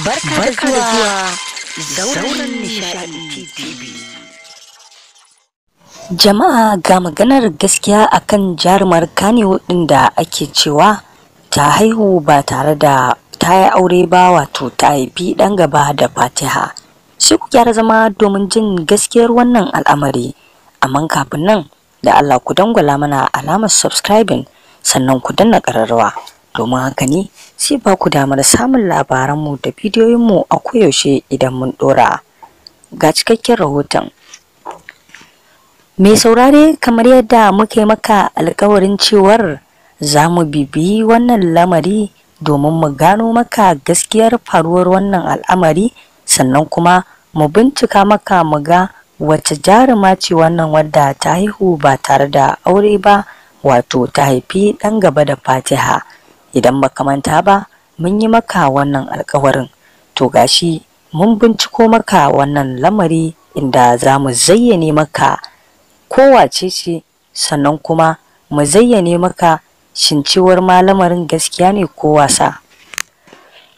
Barka da zuwa Zauren Nishaɗi TV. Jama'a, ga maganar gaskiya akan jarumar Kannywood ɗin da ake cewa ta haihu ba tare da ta yi aure ba, wato ta haifi ɗan gaba da Fatiha. Sai ku gyara zama domin jin gaskiyar wannan al'amari. Amma kafin nan, da Allah ku dangwala mana alamar subscribing, sannan ku danna ƙararrawa. Domin haka ne sai ba ku damar samun labaranmu da bidiyoyinmu a koyaushe idan mun ɗora. Ga cikakken rahoton. Mai saurare, kamar yadda muka yi maka alkawarin cewar za mu bibiyi wannan lamari domin mu gano maka gaskiyar faruwar wannan al'amari, sannan kuma mu bincika maka mu ga wace jaruma ce wannan wadda ta haihu ba tare da aure ba, wato ta haifi ɗan gaba da Fatiha. Idan baka manta ba, mun yi maka wannan alkawarin. To gashi mun binciko maka wannan lamari, inda za mu zayyane maka kowace ce, sannan kuma mu zayyane maka shin cewar ma lamarin gaskiya ne ko wasa.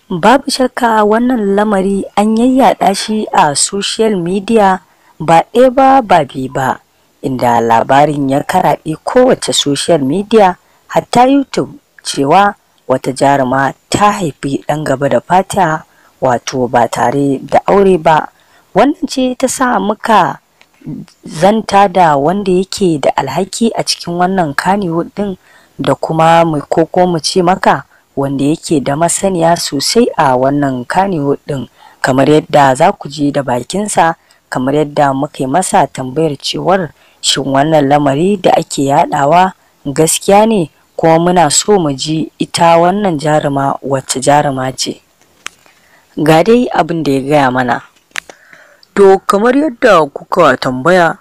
Babu shakka wannan lamari an yayyada shi a social media ba ɗaya ba ba biyu ba, inda labarin ya karaɗe kowace social media, hatta YouTube, cewa wata jaruma ta haifi ɗan gaba da Fatiha, wato ba tare da aure ba. Wannan ce ta sa muka zanta da wanda yake da alhaki a cikin wannan Kannywood din, da kuma mu ko mu ce maka wanda yake da masaniya sosai a wannan Kannywood din, kamar yadda za ku ji da bakinsa, kamar yadda muka yi masa tambayar cewar shin wannan lamari da ake yadawa gaskiya ne, kuma muna so mu ji ita wannan jaruma wacce jaruma ce. Ga dai abin da ya gaya mana. To, kamar yadda kuka tambaya,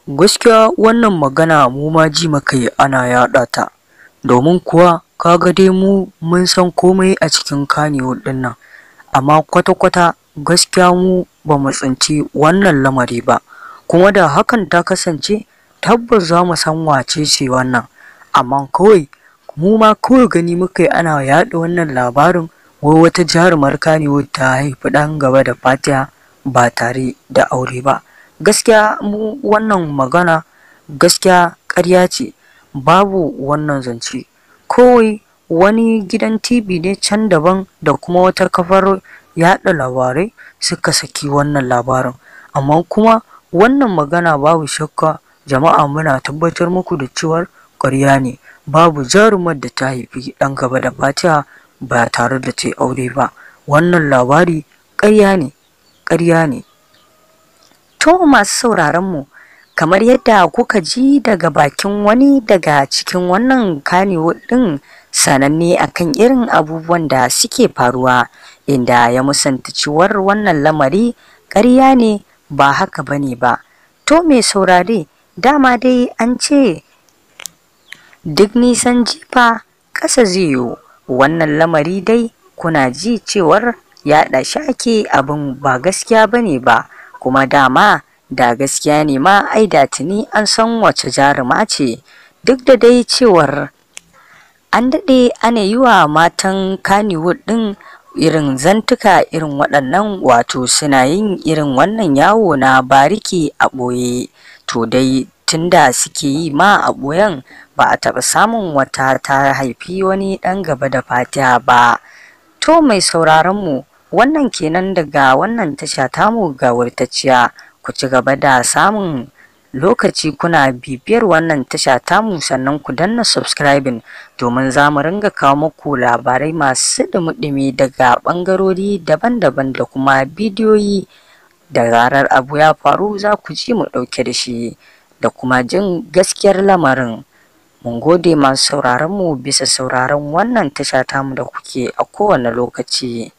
gaskiya wannan magana mu ma ji muka yi ana yaɗa ta. Domin kuwa kaga dai mu mun san komai a cikin Kannywood ɗin nan, amma kwata-kwata gaskiya mu ba mu tsinci wannan lamari ba. Kuma da hakan ta kasance, tabbas za mu san wace ce wannan. Amma kawai mu ma kawai gani muka yi ana yaɗa wannan labarin, wai wata jarumar Kannywood ta haifi ɗan gaba da Fatiha ba tare da aure ba. Gaskiya mu wannan magana gaskiya ƙarya ce, babu wannan zance. Kawai wani gidan TV ne can daban da kuma wata kafar yaɗa labarai suka saki wannan labarin. Amma kuma wannan magana, babu shakka jama'a, muna tabbatar muku da cewar ƙarya ne. Babu jarumar da ta haifi ɗan gaba da Fatiha ba tare da ta aure ba. Wannan labari ƙarya ne, ƙarya ne. To, masu sauraron mu, kamar yadda kuka ji daga bakin wani daga cikin wannan Kannywood ɗin sananne akan irin abubuwan da suke faruwa, inda ya musanta cewar wannan lamari ƙarya ne, ba haka bane ba. To mai saurare, dama dai an ce duk nisan jifa ƙasa zai yiwu. Wannan lamari dai kuna ji cewar yaɗa shi ake, abin ba gaskiya bane ba, kuma dama da gaskiya ne ma, ai da tuni an san wace jaruma ce. Duk da dai cewar an daɗe ana yi wa matan Kannywood ɗin irin zantuka irin waɗannan, wato suna yin irin wannan yawo na bariki a ɓoye. To dai tunda suke yi ma a ɓoyen, ba a taɓa samun wata ta haifi wani ɗan gaba da Fatiha ba. To mai sauraron mu, wannan kenan daga wannan tasha tamu gawurtacciya. Ku ci gaba da samun lokaci kuna bibiyar wannan tasha tamu, sannan ku danna subscribing, domin za mu ringa kawo muku labarai masu ɗumi-ɗumi daga ɓangarori daban-daban da kuma bidiyoyi. Da zarar abu ya faru, za ku ji mu ɗauke da shi da kuma jin gaskiyar lamarin. Mun gode masu sauraron mu bisa sauraron wannan tasha tamu da kuke a kowane lokaci.